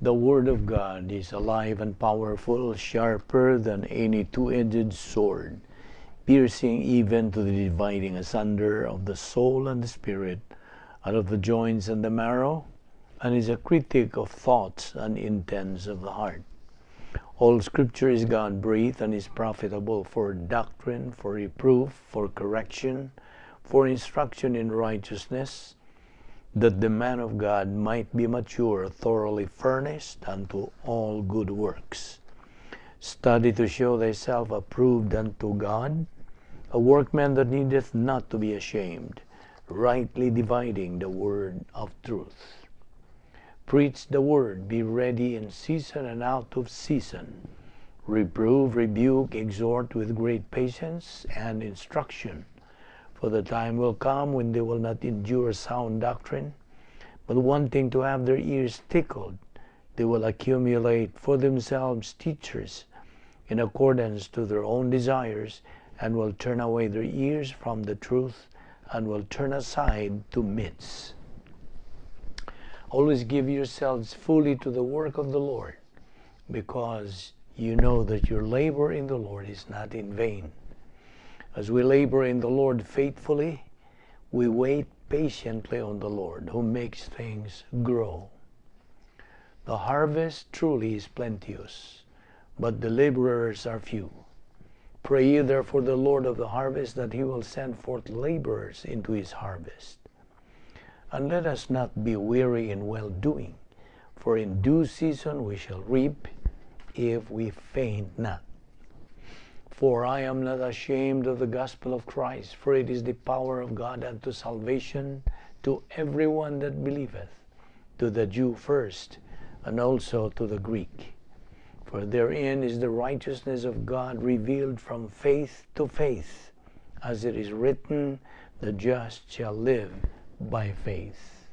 The Word of God is alive and powerful, sharper than any two-edged sword, piercing even to the dividing asunder of the soul and the spirit, out of the joints and the marrow, and is a critic of thoughts and intents of the heart. All Scripture is God-breathed and is profitable for doctrine, for reproof, for correction, for instruction in righteousness, that the man of God might be mature, thoroughly furnished unto all good works. Study to show thyself approved unto God, a workman that needeth not to be ashamed, rightly dividing the word of truth. Preach the word, be ready in season and out of season. Reprove, rebuke, exhort with great patience and instruction. For the time will come when they will not endure sound doctrine, but wanting to have their ears tickled, they will accumulate for themselves teachers in accordance to their own desires, and will turn away their ears from the truth, and will turn aside to myths. Always give yourselves fully to the work of the Lord, because you know that your labor in the Lord is not in vain. As we labor in the Lord faithfully, we wait patiently on the Lord, who makes things grow. The harvest truly is plenteous, but the laborers are few. Pray ye therefore the Lord of the harvest that he will send forth laborers into his harvest. And let us not be weary in well-doing, for in due season we shall reap if we faint not. For I am not ashamed of the gospel of Christ, for it is the power of God unto salvation to everyone that believeth, to the Jew first, and also to the Greek. For therein is the righteousness of God revealed from faith to faith, as it is written, the just shall live by faith.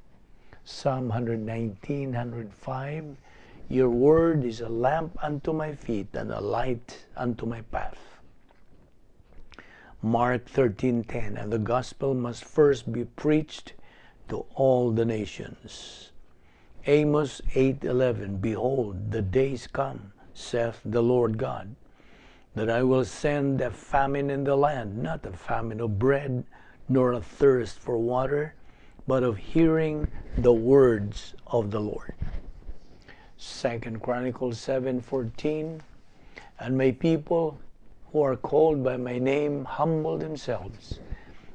Psalm 119, 105, your word is a lamp unto my feet and a light unto my path. Mark 13:10, and the gospel must first be preached to all the nations. Amos 8:11, behold, the days come, saith the Lord God, that I will send a famine in the land, not a famine of bread, nor a thirst for water, but of hearing the words of the Lord. 2 Chronicles 7:14, and my people who are called by my name humble themselves,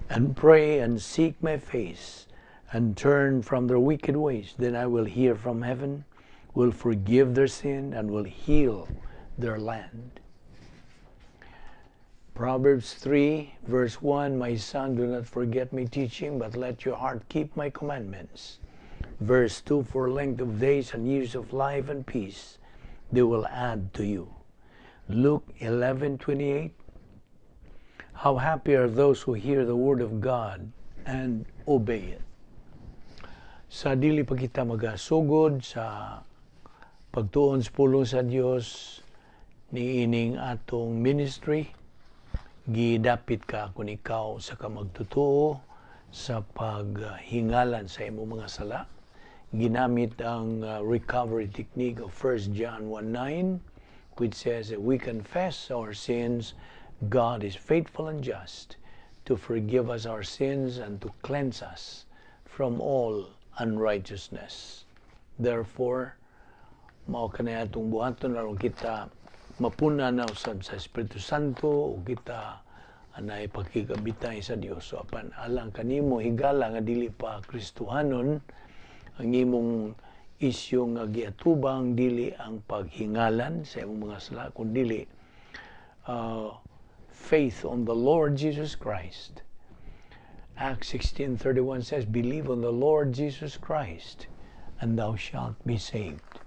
and pray and seek my face, and turn from their wicked ways, then I will hear from heaven, will forgive their sin, and will heal their land. Proverbs 3, verse 1, my son, do not forget my teaching, but let your heart keep my commandments. Verse 2, for length of days and years of life and peace, they will add to you. Luke 11:28, how happy are those who hear the word of God and obey it. Sa dili pa kita magasugod sa pagtuon sa pulong sa Dios niining atong ministry, gidapit ka kung ikaw sa ka magtutuo sa paghingalan sa imong mga sala. Ginamit ang recovery technique of 1 John 1:9, which says that we confess our sins, God is faithful and just to forgive us our sins and to cleanse us from all unrighteousness. Therefore, mao kanay atong buhaton aron kita mapuna na usab sa Espiritu Santo o kita anay pakigabitay sa Dios. So apan alang kanimo higala nga dili pa Kristohanon, ang imong isyu nga giatubang dili ang paghingalan sa imong mga sala, kundi faith on the Lord Jesus Christ. Acts 16:31 says, believe on the Lord Jesus Christ, and thou shalt be saved.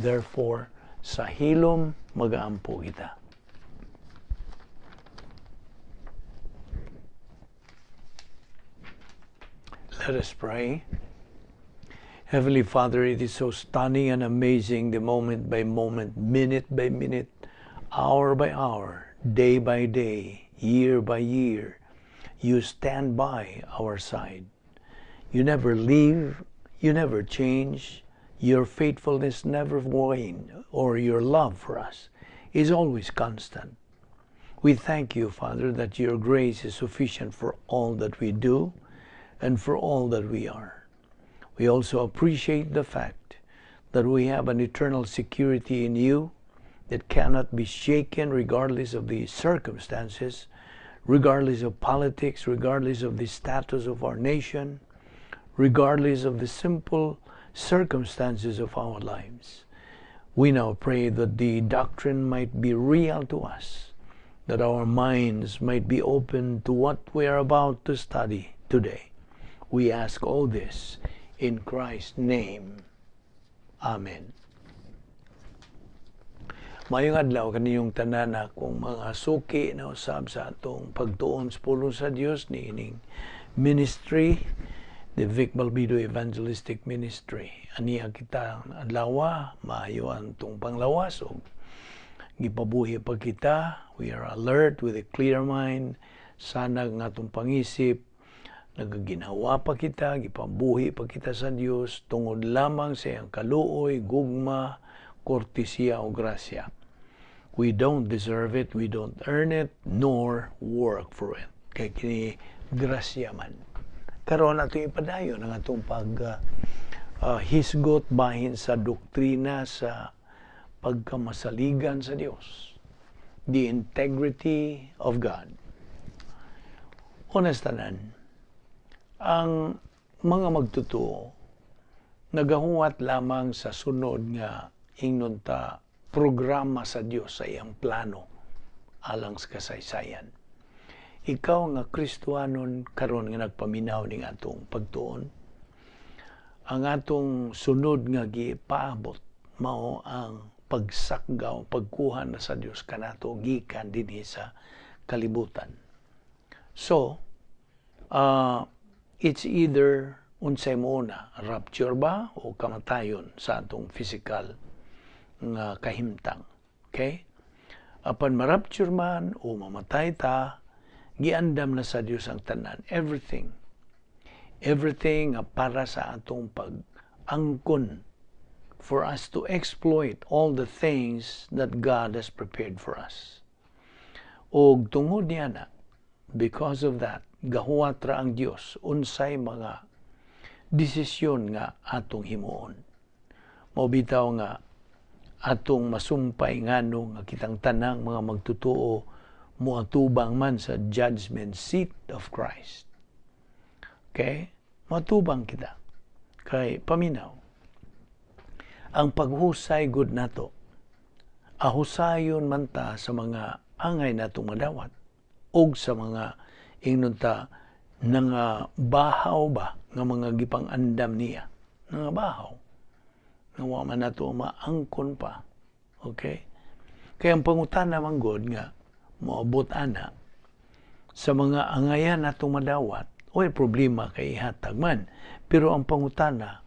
Therefore, sa hilom magaampo kita. Let us pray. Heavenly Father, it is so stunning and amazing, the moment by moment, minute by minute, hour by hour, day by day, year by year, you stand by our side. You never leave, you never change, Your faithfulness never wane, or your love for us is always constant. We thank you, Father, that your grace is sufficient for all that we do and for all that we are. We also appreciate the fact that we have an eternal security in you that cannot be shaken regardless of the circumstances, regardless of politics, regardless of the status of our nation, regardless of the simple circumstances of our lives. We now pray that the doctrine might be real to us, that our minds might be open to what we are about to study today. We ask all this in Christ's name. Amen. Maayong adlaw kaninyong tanan, akong mga suki na usab sa atong pagtuon sa pulong sa Dios niining ministry, the Vic Balbido Evangelistic Ministry. Aniya kita adlaw, maayo ang atong panglawas ug gipabuhi pa kita. We are alert with a clear mind. Sanag nga atong pangisip, nagaginhawa pa kita, gipabuhi pa kita sa Dios tungod lamang sa iyang kaluoy, gugma, kortesiya o grasya. We don't deserve it, we don't earn it, nor work for it. Kay kini grasya man. Karon ato ipadayon ang atong pag hisgot bahin sa doktrina sa pagkamasaligan sa Dios. The integrity of God. Honest tanan, ang mga magtotoo nagahuwat lamang sa sunod nga, ingnon ta, programa sa Dios, sa iyang plano alang sa kasaysayan. Ikaw nga Kristohanon karon nga nagpaminaw ning atong pagtuon, ang atong sunod nga gipaabot mao ang pagsakgaw, pagkuha na sa Dios kanato gikan dinhi sa kalibutan. So, it's either unsay mo na, rapture ba o kamatayon sa atong physical nga kahimtang. Okay? Apan marapture man o mamatay ta, giandam na sa Dios ang tanan. Everything. Everything nga para sa atong pag-angkon, for us to exploit all the things that God has prepared for us. Og tungod niya na, because of that, gahuwat ra ang Dios unsay mga desisyon nga atong himuon. Mao bitaw nga atong masumpay ngano nga kitang tanang mga magtotoo moatubang man sa judgment seat of Christ. Okay? Moatubang kita. Kay paminaw. Ang paghusay gud nato, ahusayon man ta sa mga angay natong madawat og sa mga, ingnon ta, nga bahaw ba nga mga gipang-andam niya, nga bahaw nga wa man nato maangkon pa. Okay, kaya ang pangutana man gud nga moabot ana sa mga angayan natong madawat, oy, problema kay ihatag man, pero ang pangutana,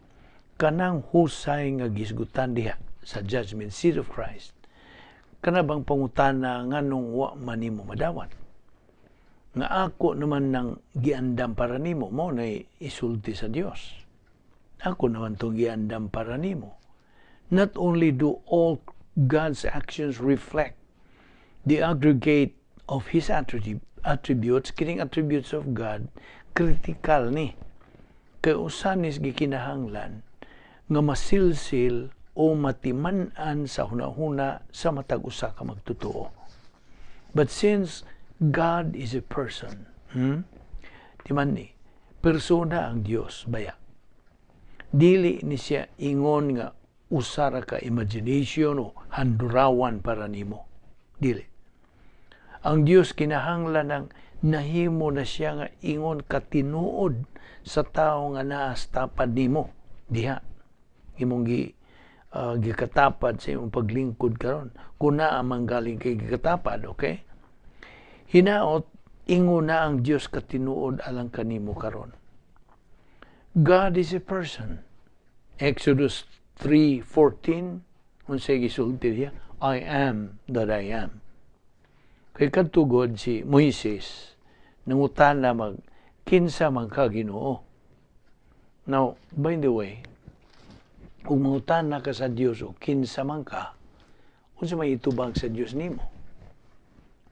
kanang husay nga gisgutan diha sa judgment seat of Christ, kana bang pangutana nganong wa man nimo madawat nga ako naman nang giandam para nimo? Mao na isulti sa Dios, "Ako naman tong giandam para nimo." Not only do all God's actions reflect the aggregate of His attributes, kining attributes of God, critical ni. Kay usa nis gikinahanglan nga masilsil o matiman-an sa hunahuna sa matag usa ka magtotoo. But since God is a person, Timan ni, persona ang Dios baya. Dili ni siya ingon nga usa ra ka imagination o handurawan para nimo. Dili. Ang Dios kinahanglan ng nahimo na siya nga ingon katinuod sa tao nga naa sa tapad nimo diha. Imong gikatapad sa imong paglingkod karon. Kung naa man galing kay gikatapad, okay? Hinaot ingon na ang Dios katinuod alang kanimo karon. God is a person. Exodus 3:14, unsay gisulti diha? "I am that I am." Kay kadtugod si Moises nangutana mag, "Kinsa man ka, Ginoo?" Now, by the way, Kung mangutana ka sa Dios o kinsa man ka, unsa may itubag sa Dios nimo?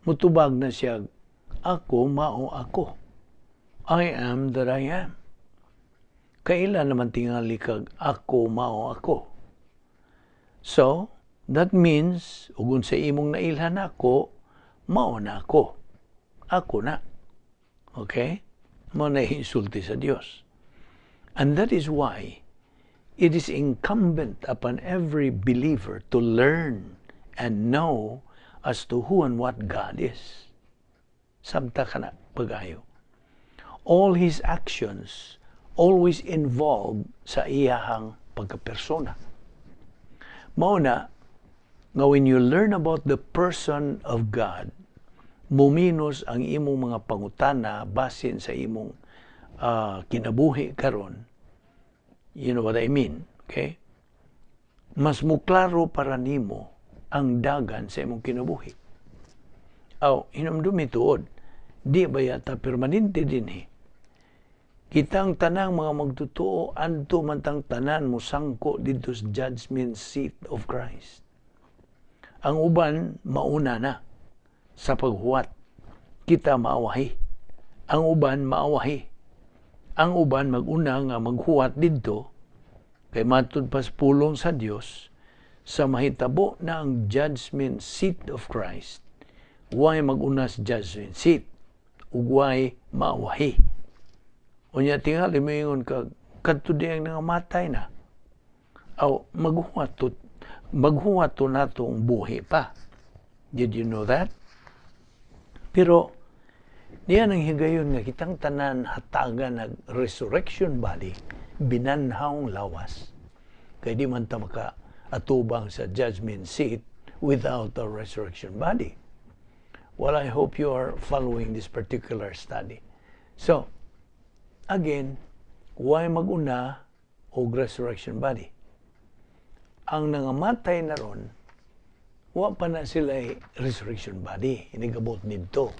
Mutubag na siya, "Ako mao ako. I am that I am." Kaila naman tingali kag "Ako mao ako." So, that means, ug sa imong nailhan ako, mao na ako. Ako na. Okay? Mao na insulti sa Dios. And that is why it is incumbent upon every believer to learn and know as to who and what God is. Sabta ka na pag-ayo. All His actions always involve sa iyahang pagkapersona. Mao na nga when you learn about the person of God, muminos ang imong mga pangutana basin sa imong kinabuhi karon. You know what I mean, okay? Mas muklaro para nimo ang dagan sa imong kinabuhi. Aw, hinumdumi tuod, di ba yata permanente dinhi? Kitang tanang mga magtotoo, adto man tang tanan musangko didto sa judgment seat of Christ. Ang uban mauna na sa paghuwat. Kita maawahi. Ang uban maawahi. Ang uban maguna nga maghuwat didto kay matud pa sa pulong sa Dios, sa mahitabo na ang judgment seat of Christ, way maguna sa judgment seat ug way maawahi. Unya tingali moingon ka kadto diyang nangamatay na. Aw, maghuwat to natong buhi pa. Did you know that? Pero niya nang higayon nga kitang tanan hatagan nag resurrection body, binanhawng lawas. Kay di man ta maka atubang sa judgment seat without a resurrection body. Well, I hope you are following this particular study. So, again, why maguna og resurrection body? Ang nangamatay na ron, wa pa na sila resurrection body, inigabot nidto.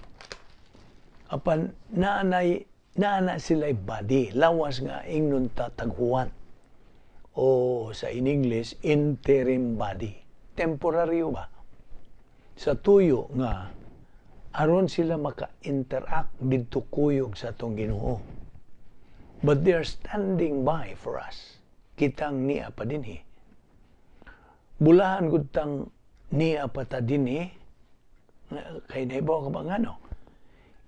Apan naanay naana sila body, lawas nga ingnon ta taghuwat. O sa in English, interim body. Temporary ba? Sa tuyo nga aron sila maka-interact didto kuyog sa atong Ginoo. But they are standing by for us. Kitang niya pa dinhi. Bulahan gud tang niya pa ta dinhi kay nahibaw ka ba ngano?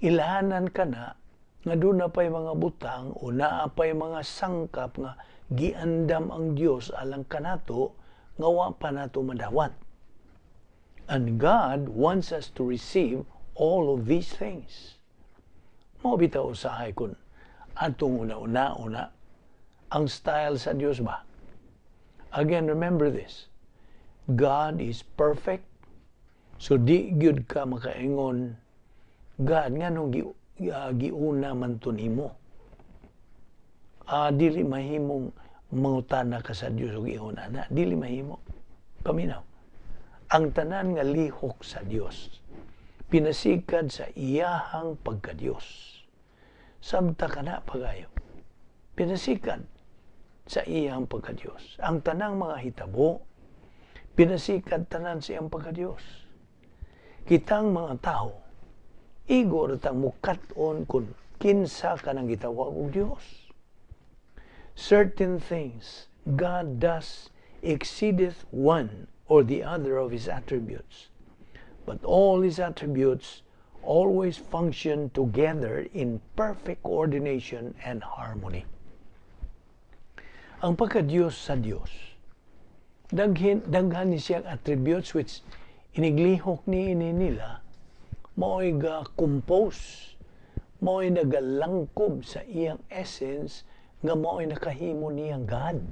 Ilahanan ka na nga doon na pa'y mga butang o naa pa'y mga sangkap nga giandam ang Dios alang kanato nga wa pa nato madawat. And God wants us to receive all of these things. Mao bitaw usahay kun atong una-una-una ang style sa Dios ba? Again, remember this. God is perfect. So di gyud ka makaingon, "God, nganong giuna man to nimo?" Dili mahimong mangutana ka sa Dios ug ingon ana, dili mahimo. Paminaw. Ang tanan nga lihok sa Dios pinasikad sa iyahang pagkadiyos. Sabta ka na pagayo. Pinasikad sa iyang pagkadiyos. Ang tanang mga hitabo, pinasikad tanan sa iyang pagkadiyos. Kitang mga tao, igo ra tang mukat-on kung kinsa ka nang gitawag og Dios. Certain things God does exceedeth one or the other of His attributes. But all His attributes always function together in perfect coordination and harmony. Ang pagka-Diyos sa Diyos, daghan ni siyang attributes which iniglihok ni ini nila, mao'y ga-compose, mao'y nagalangkob sa iyang essence nga mao'y nakahimo niyang God.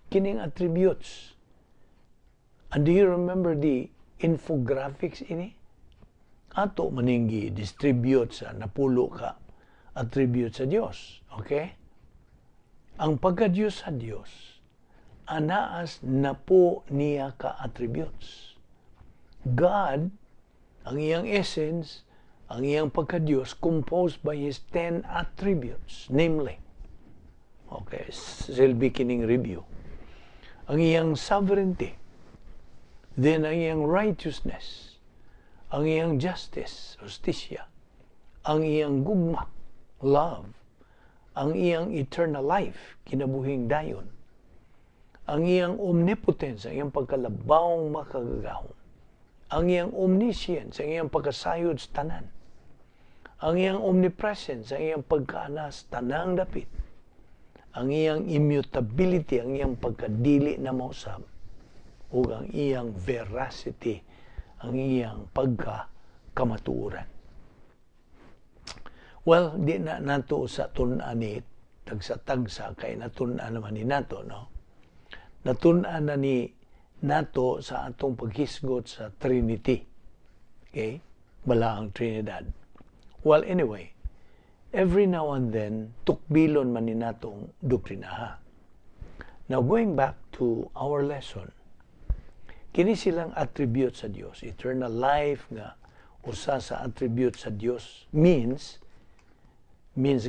Kining attributes. And do you remember the infographics ini? Ato maning gi-distribute sa napulo ka attributes sa Dios. Okay? Ang pagka-Diyos sa Dios, anaas na po niya ka attributes. God, ang iyang essence, ang iyang pagka-Diyos, composed by His 10 attributes, namely, okay, silbi kining review. Ang iyang sovereignty, then ang iyang righteousness, ang iyang justice, hustisya, ang iyang gugma, love, ang iyang eternal life, kinabuhing dayon, ang iyang omnipotence, ang iyang pagkalabawng makagagahom, ang iyang omniscience, ang iyang pagkasayod sa tanan, ang iyang omnipresence, ang iyang pagkaana sa tanang dapit, ang iyang immutability, ang iyang pagkadili na mausab, ug ang iyang veracity, ang iyang pagkakamatuoran. Well, di na nato sa tun-an ni tagsa-tagsa kay natun-an naman ni nato, no? Natun-an na ni nato sa atong paghisgot sa Trinity. Okay? Balaang Trinidad. Well, anyway, every now and then, tukbilon man ni natong doktrinaha. Now, going back to our lesson, kini silang attribute sa Dios. Eternal life nga usa sa attribute sa Dios means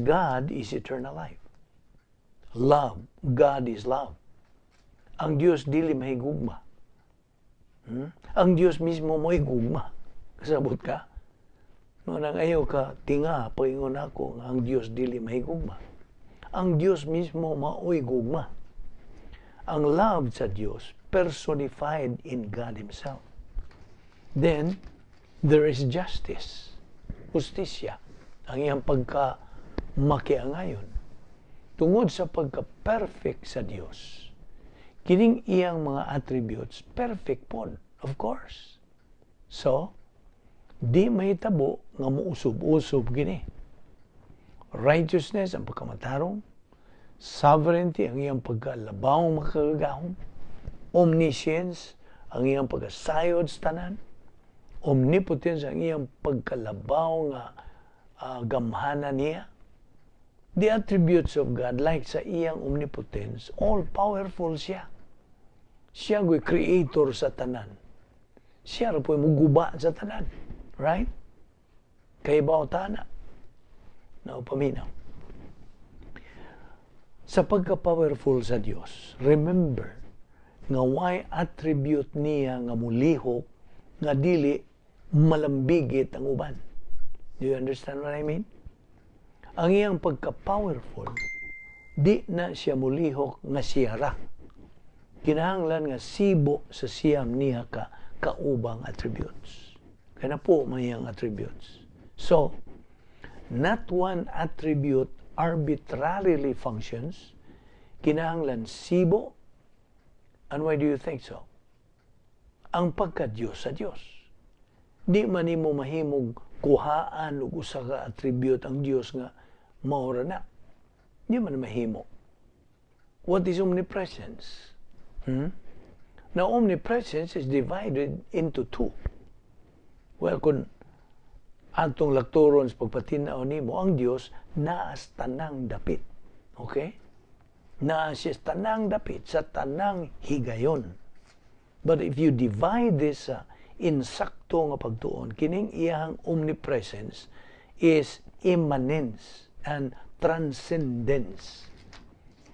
God is eternal life. Love, God is love. Ang Dios dili mahigugma. Ang Dios mismo mo'y gugma. Kasabot ka? No, nang ayaw ka tinga paingon ako nga ang Dios dili mahigugma. Ang Dios mismo mao'y gugma. Ang love sa Dios personified in God Himself. Then, there is justice, hustisya, ang iyang pagka makiangayon. Tungod sa pagka-perfect sa Dios, kining iyang mga attributes, perfect pod, of course. So, di mahitabo nga muusob-usob kini. Righteousness, ang pagkamatarong, sovereignty, ang iyang pagkalabawng makagagahom, omniscience, ang iyang pagkasayod sa tanan, omnipotence, ang iyang pagkalabaw nga gamhanan niya. The attributes of God, like sa iyang omnipotence, all-powerful siya. Siya go'y creator sa tanan. Siya ra po'y muguba sa tanan. Right? Kay ba tana? Now, paminaw. Sa pagka-powerful sa Dios, remember nga why attribute niya nga mulihok nga dili malambigit ang uban. Do you understand what I mean? Ang iyang pagka-powerful, di na siya mulihok nga siya ra. Kinahanglan nga sibo sa siyam niya ka kaubang attributes. Kaya na po may iyang attributes. So, not one attribute arbitrarily functions. Kinahanglan sibo. And why do you think so? Ang pagka-Diyos sa Diyos. Di man nimo mahimog kuhaan og usa ka attribute ang Dios nga maura na. Di man mahimo. What is omnipresence? Hmm? Now, omnipresence is divided into two. Well, kung atong laktoron sa pagpatinaw nimo, ang Dios naa sa tanang dapit. Okay? Naa siya sa tanang dapit, sa tanang higayon. But if you divide this insakto nga pagtuon, kining iyang omnipresence is immanence and transcendence.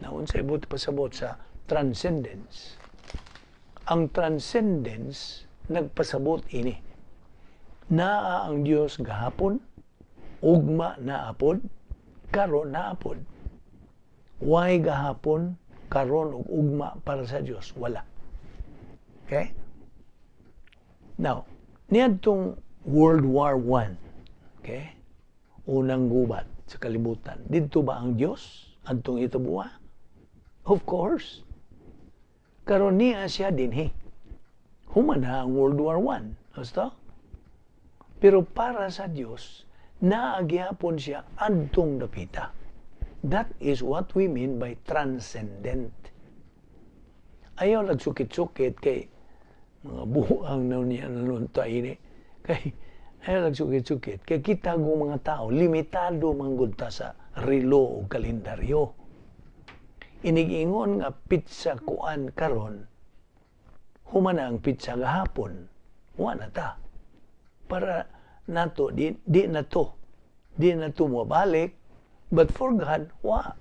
Now, unsay buot pasabot sa transcendence? Ang transcendence nagpasabot ini. Naa ang Dios gahapon, ugma naa pod, karon naa pod. Why gahapon, karon ug ugma para sa Dios? Wala. Okay? Now, niadtong World War I, okay? Unang gubat sa kalibutan. Didto ba ang Dios adtong itabuha? Of course. Karon niya siya dinhi. Human na ang World War I. Basta? Pero para sa Dios, naa gihapon siya adtong dapita. That is what we mean by transcendent. Ayaw nagsukit-sukit kay mga buang na niya nanunta ini. Kay ayaw nagsukit-sukit. Kay kita kung mga tao, limitado manggod ta sa relo o kalendaryo. Inigingon nga petsa kuan karon, human na ang petsa gahapon. Wa na ta. Para nato, di na to. Di na to mabalik. But for God, wa.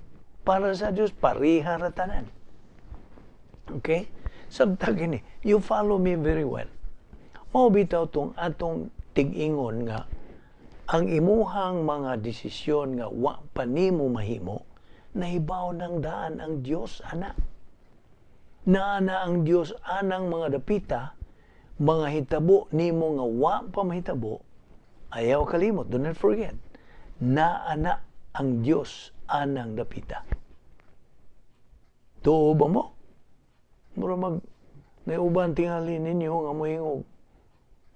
Para sa Diyos, pareha ra tanan. Okay? Sabta kini, you follow me very well. Mao bitaw tong atong tig-ingon nga ang imuhang mga desisyon nga wa pa nimo mahimo, nahibaw ng daan ang Dios ana. Naa na ang Dios anang mga dapita, mga hitabo nimo nga wa pa mahitabo, ayaw kalimot, do not forget. Naa na ang Dios anang dapita. Tuo ba mo? Mura mag may uban tingali ninyo nga moingog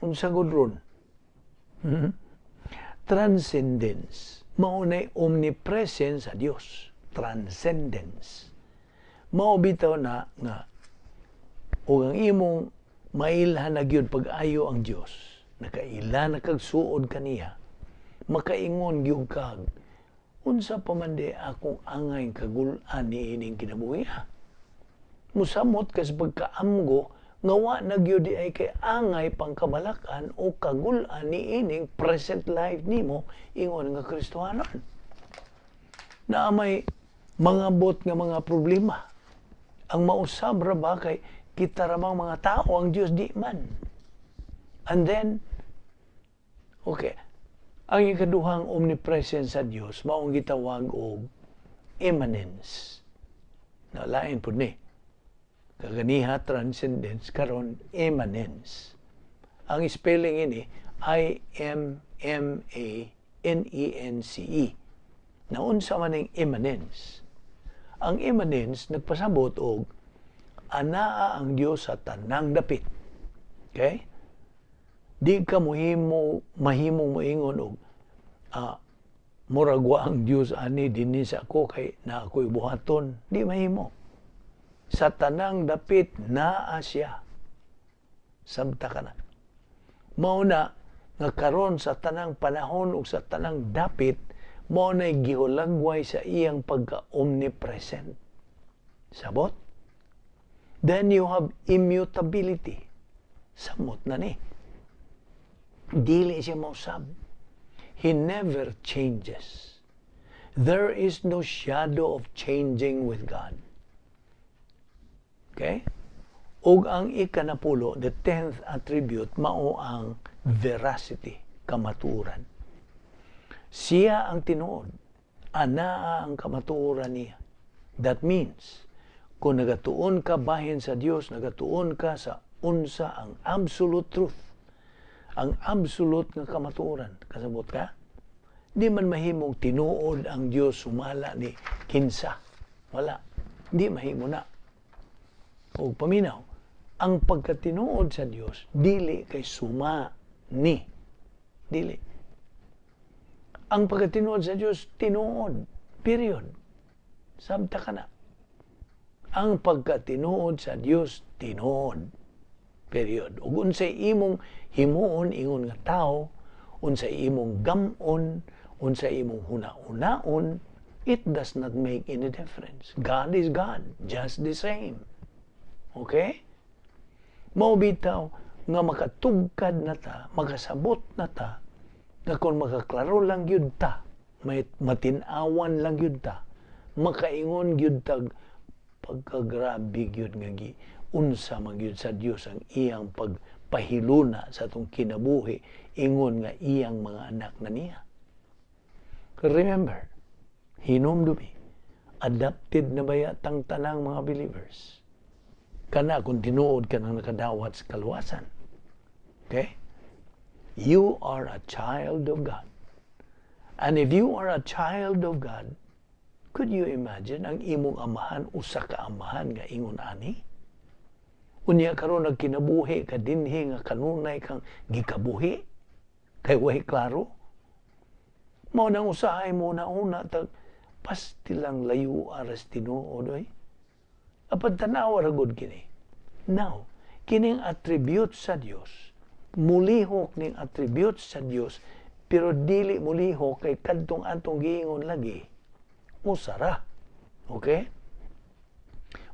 unsa gud ron? Transcendence. Mao nay omnipresence sa Dios. Transcendence. Mao bitaw na nga ug ang imong mailhan na gyud pag-ayo ang Dios. Nakaila na kag suod kaniya. Makaingon gyud kag, "Unsa pa man di akong angay kagul-an niining kinabuhi ha?" Musamot ka sa pagkaamgo nga wa na gyud di ay kay angay pangkamalakan o kagul-an niining present life nimo ingon nga Kristohanon. Naa may mga bot nga mga problema. Ang mausab ra ba kay kita ramang mga tao, ang Dios di man. And then, okay, ang ikaduhang omnipresence sa Dios maong gitawag og immanence. Na lain pud ni. Kaganiha transcendence, karon immanence. Ang spelling ini immanence. Naunsa man ning immanence? Ang immanence nagpasabot og anaa ang Dios sa tanang dapit. Okay? Di ka muhimo mahimong moingon og murag wa ang Dios ani dinhi sa ako kay na ako'y buhaton. Di mahimo. Sa tanang dapit naa siya. Sabta ka na. Mao na nga karon sa tanang panahon ug sa tanang dapit, mao nay gihulagway sa iyang pagka-omnipresent. Sabot? Then you have immutability. Samot na ni. Dili siya mausab. He never changes. There is no shadow of changing with God. Okay? Ug ang ikanapulo, the 10th attribute, mao ang veracity, kamatuoran. Siya ang tinuod. Anaa ang kamatuoran niya. That means, kung nagatuon ka bahin sa Dios, nagatuon ka sa unsa ang absolute truth, ang absolute nga kamatuoran. Kasabot ka? Di man mahimong tinuod ang Dios sumala ni kinsa. Wala. Di mahimo na. O paminaw, ang pagkatinuod sa Dios dili kay suma ni. Dili. Ang pagkatinuod sa Dios, tinuod. Period. Sabta ka na. Ang pagkatinuod sa Dios, tinuod. Period. Ug unsay imong himuon ingon nga tao, unsay imong gam-on, unsay imong huna-hunaon, it does not make any difference. God is God, just the same. Okay? Mao bitaw nga makatugkad na ta, makasabot na ta, nga kung makaklaro lang gyud ta, may matin-awan lang gyud ta, makaingon gyud tag pagkagrabe gyud nga gi unsa man gyud sa Dios ang iyang pagpahiluna sa atong kinabuhi ingon nga iyang mga anak na niya. Remember, hinumdumi, adopted na baya tang tanang mga believers? Kana kung tinuod ka nang nakadawat sa kaluwasan. Okay? You are a child of God. And if you are a child of God, could you imagine ang imong amahan, usa ka amahan nga ingon ani? Unya karon nagkinabuhi ka dinhi nga kanunay kang gikabuhi kay way klaro. Mao nang usahay mo na una tag pastilang layo aras tinuod oy. Apan tanawa ra gud kini. Now, kining attribute sa Dios, mulihok ning attributes sa Dios, pero dili mulihok kay kadtong atong giingon lagi usara. Okay?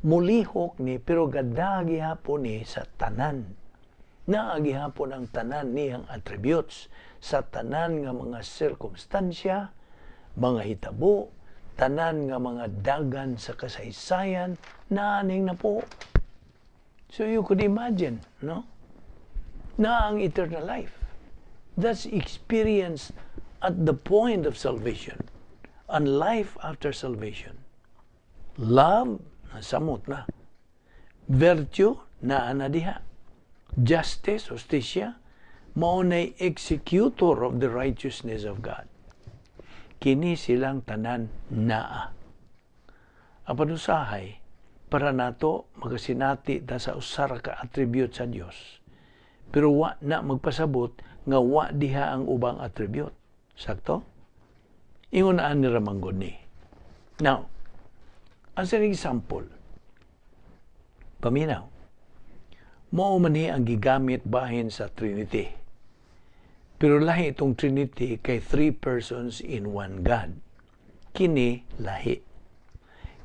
Mulihok ni pero gada gihapon ni sa tanan. Naa gihapon ang tanan niyang attributes sa tanan nga mga sirkumstansya, mga hitabo, tanan nga mga dagan sa kasaysayan, naaning na po. So you could imagine, no? Na ang eternal life. That's experience at the point of salvation and life after salvation. Love, nasamot na. Virtue, naa na diha. Justice, hustisya, mao nay executor of the righteousness of God. Kini silang tanan naa. Apan usahay, para nato makasinati ta sa usa ra ka attribute sa Dios. Pero wa na magpasabot nga wa diha ang ubang attribute. Sakto? Ingon ani ra man gud ni. Now, as an example, paminaw, mao man ni ang gigamit bahin sa Trinity. Pero lahi itong Trinity kay three persons in one God. Kini lahi.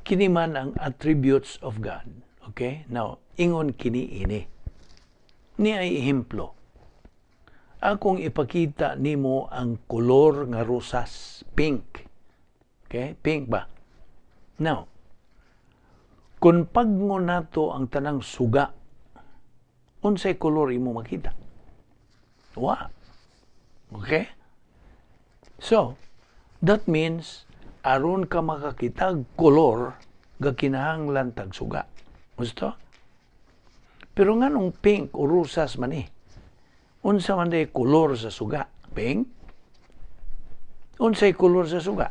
Kini man ang attributes of God. Okay? Now, ingon kini ini. Ni ay ehemplo. Akong ipakita nimo ang kolor nga rosas, pink. Okay? Pink ba? Now, kung pagno nato ang tanang suga, unsay kolor imo makita? Wa. Okay? So, that means aron ka makakita kolor gakinahanglan tag suga. Gusto? Pero nganong pink o rosas man eh? Unsa man day kolor sa suga? Pink? Unsay kolor sa suga?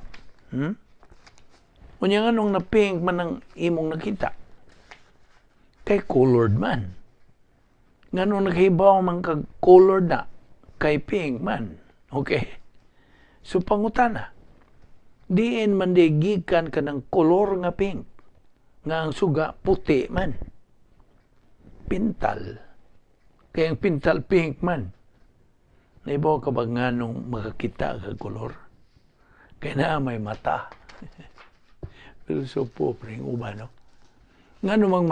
Hmm? Unya nganong na pink man ang imong nakita? Kay colored man. Nganong naghibaw man kag colored na? Kay pink man. Okay? So pangutana, diin man di gikan kanang kolor nga pink nga ang suga puti man? Pintal. Kay ang pintal pink man. Naibaw ka ba nganong makakita ka kolor? Kay naa may mata. Pero so po, ring uban, no? Ngano mang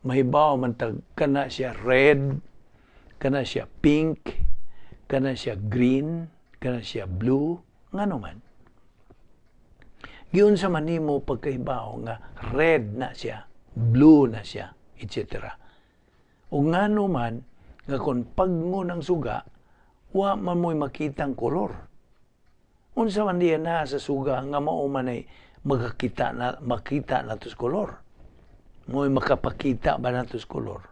mahibaw man tag kana siya red, kana siya pink, kana siya green, kana siya blue, ngano man? Giunsa man nimo pagkahibaw nga red na siya, blue na siya, etc.? O ngano man nga kung pagno ng suga, wa man mo'y makitang kolor? Unsa man diya na sa suga nga mao man ay makakita na makita na tos kolor? Mo'y makapakita ba natos kolor?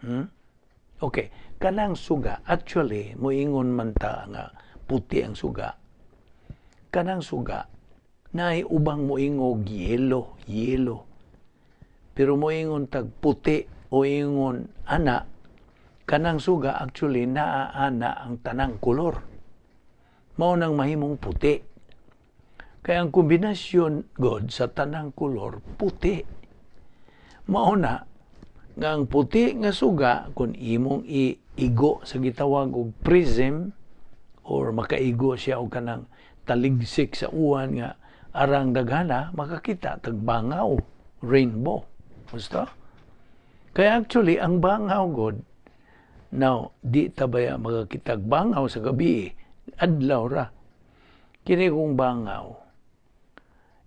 Hmm? Okay, kanang suga, actually, moingon man ta nga puti ang suga. Kanang suga, naay ubang moingog yellow, yellow. Pero moingon tag puti o ingon ana, kanang suga actually naa ana ang tanang kolor. Mao nang mahimong puti. Kaya ang kombinasyon god sa tanang kolor puti. Mao na nga ang puti nga suga kung imong iigo sa gitawag og prism or makaigo siya og kanang taligsik sa uwan nga arang daghana, makakita tag bangaw, rainbow. Gusto? Kaya actually ang bangaw god, now di ta baya makakitag bangaw sa gabi, adlaw ra. Kini kong bangaw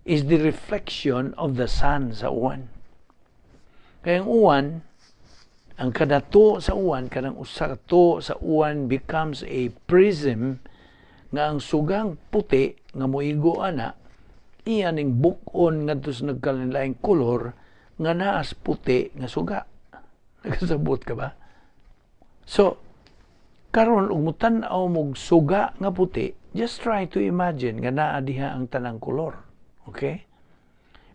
is the reflection of the sun sa uwan. Kaya ang uwan, ang kada to sa uwan, kanang usa to sa uwan becomes a prism nga ang sugang puti nga moigo ana, iya ning buk-on ngadto sa nagkalainlaing kolor nga naas puti nga suga. Nakasabot ka ba? So, karon ug mutan-aw mog suga nga puti, just try to imagine nga naa diha ang tanang kolor. Okay?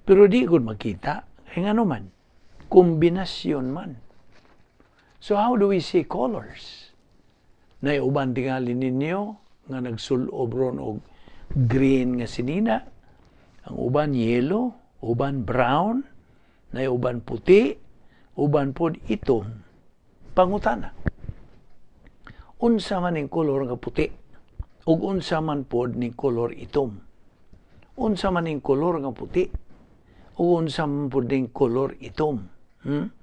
Pero di gud makita. Kay ngano man? Kombinasyon man. So how do we see colors? Nay uban tingali ninyo nga nagsulob ron og green nga sinina, ang uban yellow, uban brown, nay uban puti, uban pod itom. Pangutana, unsa man ning kolor nga puti ug unsa man pod ning kolor itom? Unsa man ning kolor nga puti ug unsa man pod ning kolor itom? Hmm?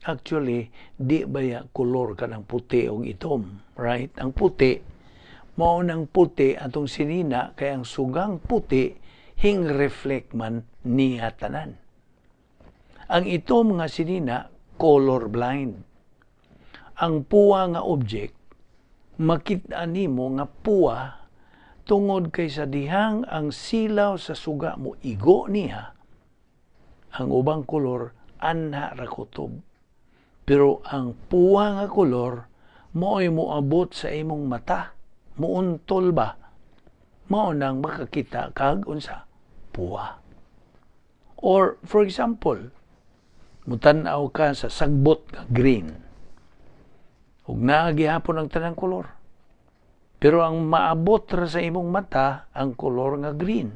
Actually, di ba ya kolor kanang puti ug itom, right? Ang puti, mao nang puti atong sinina kay ang sugang puti hing reflect man niya tanan. Ang itom nga sinina Color blind. Ang puwa nga object, makita nimo nga puwa tungod kay sa dihang ang silaw sa suga mo igo niya, ang ubang kolor anha ra kutob. Pero ang puwa nga kolor mao'y moabot sa imong mata, muuntol ba? Mao nang makakita kag unsa? Puwa. Or for example, mutan-aw ka sa sagbot nga green. Ug naa gihapon ang tanang kolor. Pero ang maabot ra sa imong mata ang kolor nga green.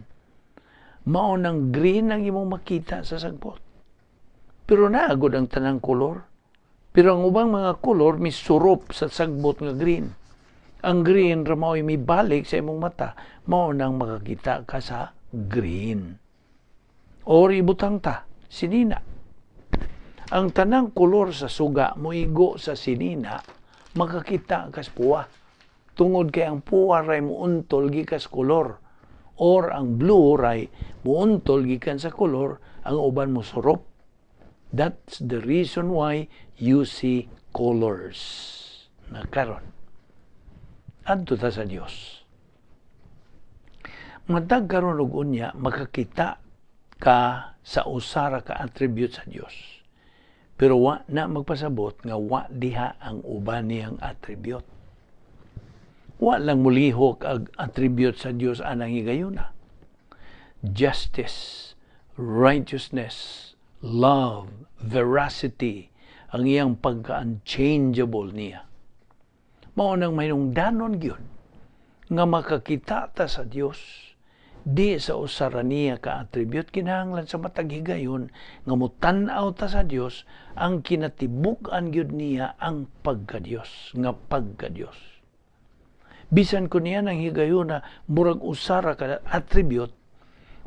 Mao nang green ang imong makita sa sagbot. Pero naa gud ang tanang kolor. Pero ang ubang mga kolor misurop sa sagbot nga green. Ang green ra mao'y mibalik sa imong mata, mao nang makakita ka sa green. Or ibutang ta, sinina. Ang tanang kolor sa suga moigo sa sinina, makakita kas puwa. Tungod kay ang puwa ray muuntol gikas kolor. Or ang blue ray muuntol gikan sa kolor, ang uban mo surop. That's the reason why you see colors. Na karon, adto ta sa Dios. Matag karon ug unya, makakita ka sa usara ka attribute sa Dios. Pero wa na magpasabot nga wa diha ang uban niyang attribute. Wa lang mulihok ang attribute sa Dios anang higayuna. Justice, righteousness, love, veracity, ang iyang pagka-unchangeable niya. Mao nang mahinungdanon gyud nga makakita ta sa Dios di sa usara niya ka attribute, kinahanglan sa matag higayon nga mutan-aw ta sa Dios, ang kinatibuk-an gyud niya ang pagka-Dios nga pagka-Dios. Bisan kun niya nang higayuna murag usara ka attribute,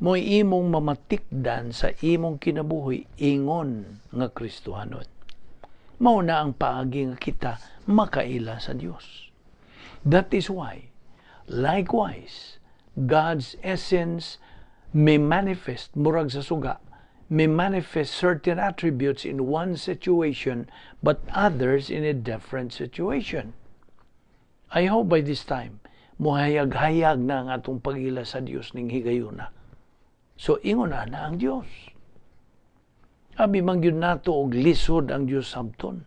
mo imong mamatikdan sa imong kinabuhi ingon nga Kristohanon. Mao na ang paagi nga kita makaila sa Dios. That is why, likewise, God's essence may manifest, murag sa suga, may manifest certain attributes in one situation but others in a different situation. I hope by this time, muhayag-hayag na ang atong pag-ila sa Dios ning higayuna. So, ingon na na ang Dios. Abi man gyud nato og lisod ang Dios sabton.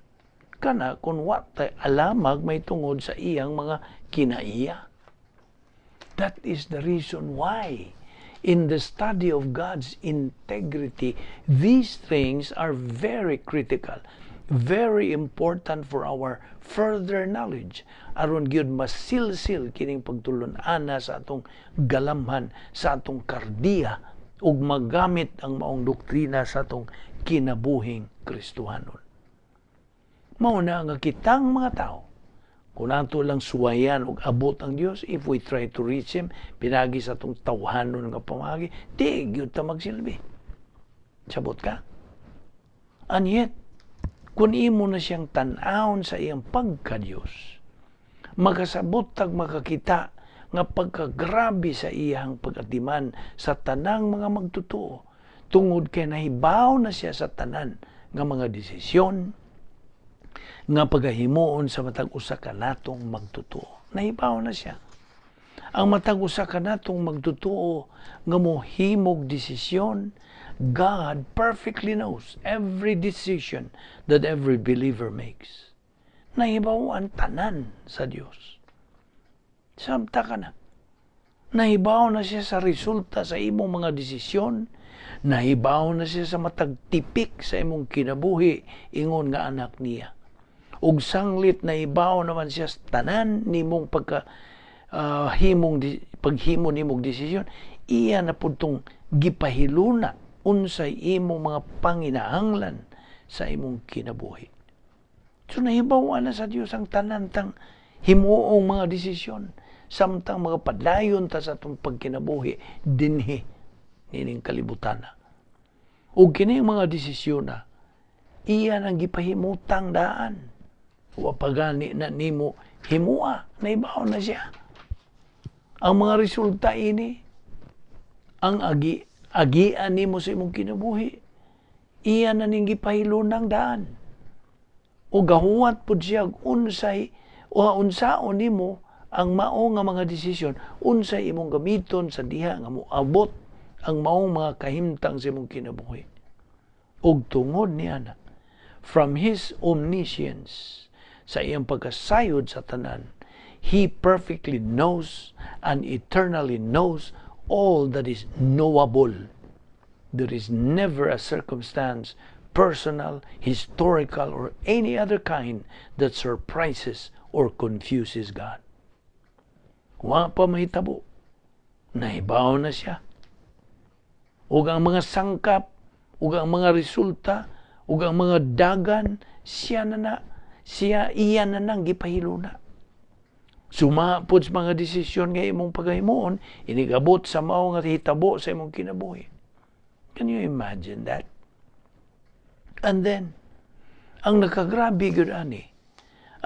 Kana kung wa tay alamag may tungod sa iyang mga kinaiya. That is the reason why in the study of God's integrity, these things are very critical, very important for our further knowledge. Aron gyud masilsil kining pagtulon-ana sa atong galamhan, sa atong kardiya, ug magamit ang maong doktrina sa atong kinabuhing Kristohanon. Mao na nga kitang mga tao, kung ato lang suwayan og abot ang Dios, if we try to reach Him, pinagi sa atong tawhanon nga pamagi, di gyud ta magsilbi. Sabot ka? And yet, kung imo na siyang tan-awon sa iyang pagka-Dios, makasabot tag makakita nga pagkagrabe sa iyang pag-atiman sa tanang mga magtotoo, tungod kay nahibaw na siya sa tanan nga mga desisyon, nga pagahimuon sa matag usa ka natong magtotoo. Nahibaw na siya. Ang matag usa ka natong magtotoo nga mohimog desisyon, God perfectly knows every decision that every believer makes. Nahibaw ang tanan sa Dios. Samta ka na. Nahibaw na siya sa resulta sa imong mga desisyon. Nahibaw na siya sa matag tipik sa imong kinabuhi ingon nga anak niya. Ug sanglit nahibaw naman siya sa tanan nimong pagka himong paghimo nimong desisyon, iya na pud tong gipahiluna unsay imong mga panginahanglan sa imong kinabuhi. So nahibaw na sa Dios ang tanan tang himuong mga desisyon samtang mga padayon ta sa atong pagkinabuhi dinhi nining kalibutan. Ug kini mga desisyon na iya nang gipahimutang daan. Wa pa gani na nimo himua, nahibaw na siya. Ang mga resulta ini, ang agian nimo sa imong kinabuhi, iya na ning gipahilunang daan. O gahuwat pud siya unsay o unsaon nimo ang mao nga mga desisyon, unsay imong gamiton sa diha nga moabot ang maong mga kahimtang sa imong kinabuhi. Ug tungod niana, from His omniscience, sa iyang pagkasayod sa tanan, He perfectly knows and eternally knows all that is knowable. There is never a circumstance, personal, historical, or any other kind, that surprises or confuses God. Wa pa mahitabo, nahibaw na siya. Ug ang mga sangkap, ug ang mga resulta, ug ang mga dagan, siya na na, siya iya na nang gipahiluna. Suma pod sa mga desisyon nga imong pagahimuon, inigabot sa mao nga hitabo sa imong kinabuhi. Can you imagine that? And then, ang nakagrabe gyud ani,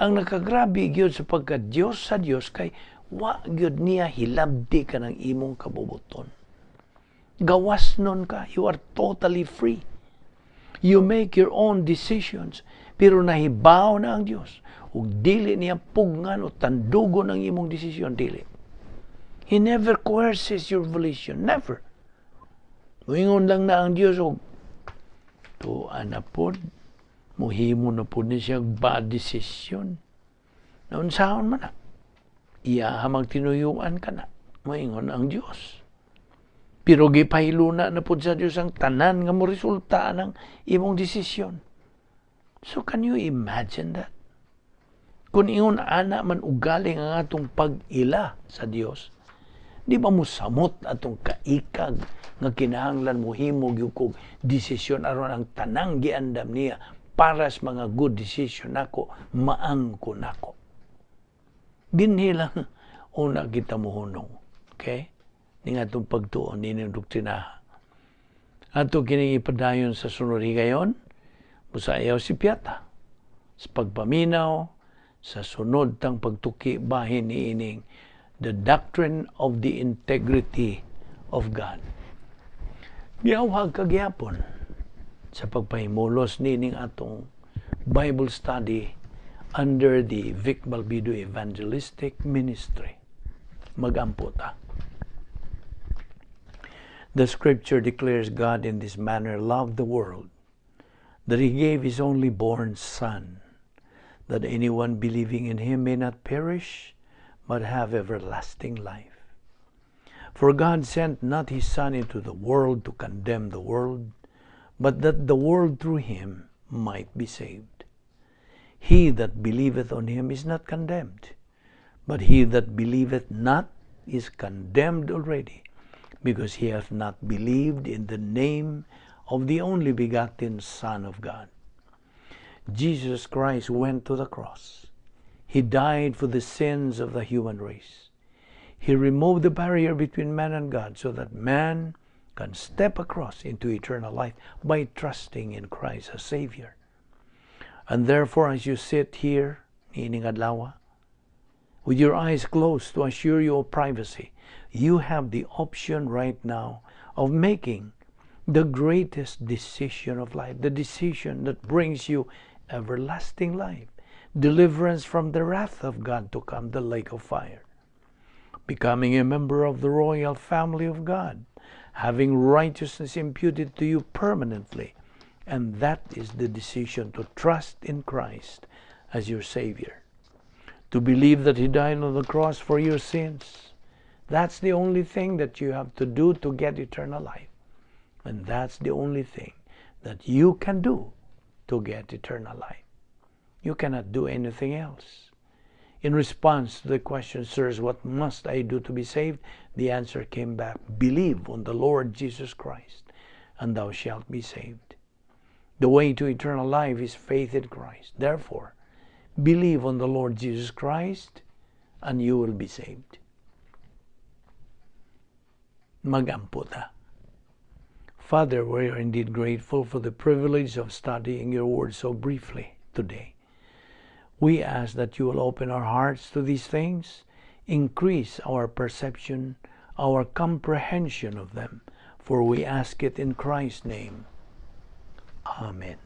ang nakagrabe gyud sa pagka Dios sa Dios kay wa gyud niya hilabdi ka ng imong kabubuton. Gawas nun ka, you are totally free. You make your own decisions, pero nahibaw na ang Dios. Ug dili niya pugnan o tandugon ang imong desisyon, dili. He never coerces your volition, never. Muingon lang na ang Dios og to ana pod, muhimo na pod ni siya bad decision. Naunsaon man na. Iya hamang tinuyuan ka na. Moingon ang Dios. Pero gipahiluna na pod sa Dios ang tanan nga mo resulta ng imong desisyon. So can you imagine that? Kung ingon ana man ugaling ang atong pag-ila sa Dios, di ba mo samot atong kaikag nga kinahanglan mo himo gyud kog desisyon aron ang tanang giandam niya para sa mga good decision nako maangko nako? Dinhi lang una kita mohunong. Okay? Ning atong pagtuon nining doktrinaha. Ato kining ipadayon sa sunod higayon, musayaw si Piata sa pagpaminaw sa sunod tang pagtuki bahin niining the doctrine of the integrity of God. Giawhag ka gyapon sa pagpahimulos nining atong Bible study under the Vic Balbido Evangelistic Ministry. Magampo ta. The scripture declares God in this manner loved the world, that he gave his only born Son, that anyone believing in him may not perish, but have everlasting life. For God sent not his Son into the world to condemn the world, but that the world through him might be saved. He that believeth on him is not condemned, but he that believeth not is condemned already, because he hath not believed in the name of the only begotten Son of God. Jesus Christ went to the cross. He died for the sins of the human race. He removed the barrier between man and God so that man can step across into eternal life by trusting in Christ as Savior. And therefore, as you sit here, niining adlaw, with your eyes closed to assure you of privacy, you have the option right now of making the greatest decision of life, the decision that brings you everlasting life, deliverance from the wrath of God to come, the lake of fire, becoming a member of the royal family of God, having righteousness imputed to you permanently. And that is the decision to trust in Christ as your Savior, to believe that He died on the cross for your sins. That's the only thing that you have to do to get eternal life. And that's the only thing that you can do to get eternal life. You cannot do anything else. In response to the question, "Sirs, what must I do to be saved?" the answer came back, "Believe on the Lord Jesus Christ, and thou shalt be saved." The way to eternal life is faith in Christ. Therefore, believe on the Lord Jesus Christ, and you will be saved. Magampo ta. Father, we are indeed grateful for the privilege of studying your word so briefly today. We ask that you will open our hearts to these things, increase our perception, our comprehension of them, for we ask it in Christ's name. Amen.